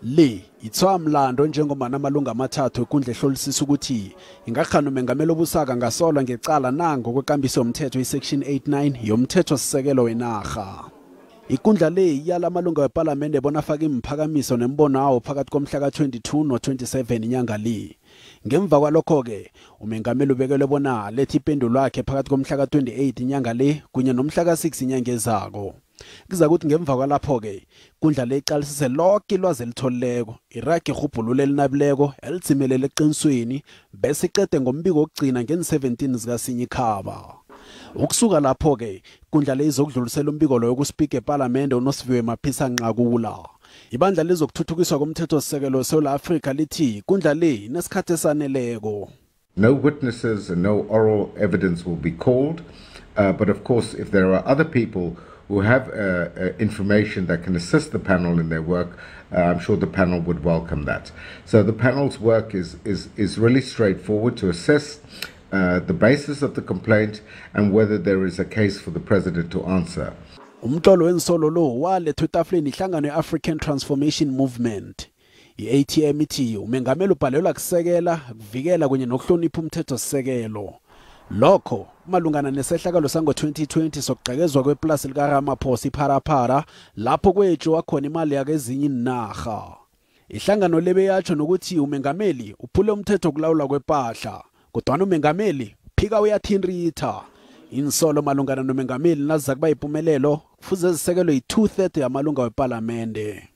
Le ithwamlando njengoba namalunga amathathu enkundla ehlolisisa ukuthi ingakhani umengameli obusaka ngasolwa ngecala na ngokwekambiso yomthetho i-section 89 yomthethosisekelo wenarha. Ikundla le iyala amalunga wepalamende bona afake imphakamiso nembono awo phakathi komhla ka-22 no-27 inyanga le. Ngemva kwalokho-ke umengameli ubekelwe bona alethe ipendulo yakhe phakathi komhla ka-28 inyanga le kunye nomhla ka-6 inyanga ezako. Kuza kuthi ngemva kwalapho-ke kundla le iqalisise lonke ilwazi elitholileko, irage irhubhululo elinabileko elidzimelele eqinisweni, bese iqede ngombiko wokugcina ngen-17 zikaSinyikhaba. Ukusuka lapho-ke kundla le izokudlulisela umbiko loyo kuspika epalamende uNosiviwe Mapisa Nqakula. Ibandla lezokuthuthukiswa komthethosisekelo weSewula Afrika lithi kundla le inesikhathi esaneleko. No witnesses and no oral evidence will be called, but of course if there are other people who have information that can assist the panel in their work, I'm sure the panel would welcome that. So the panel's work is really straightforward to assess the basis of the complaint and whether there is a case for the president to answer. Umtlolo wensolo lo walethwa etafuleni ihlangano ye-African Transformation Movement. I-ATM ithi umengameli ubhalelwa kusekela, kuvikela kunye nokuhlonipha umthethosisekelo. Lokho malungana nesehlakalo sango-2020 sokugqekezwa kweplasi likaRamaphosa iPharapara, lapho kwetjiwa khona imali yakezinye iinarha. Ihlangano le beyatsho nokuthi umengameli uphule umthetho wokulawulwa kwepahla, kodwana umengameli phika uyathintitha. Insolo malungana nomengameli naziza kuba yimpumelelo kufuze zisekelwe yi-2/3 yamalunga wepalamende.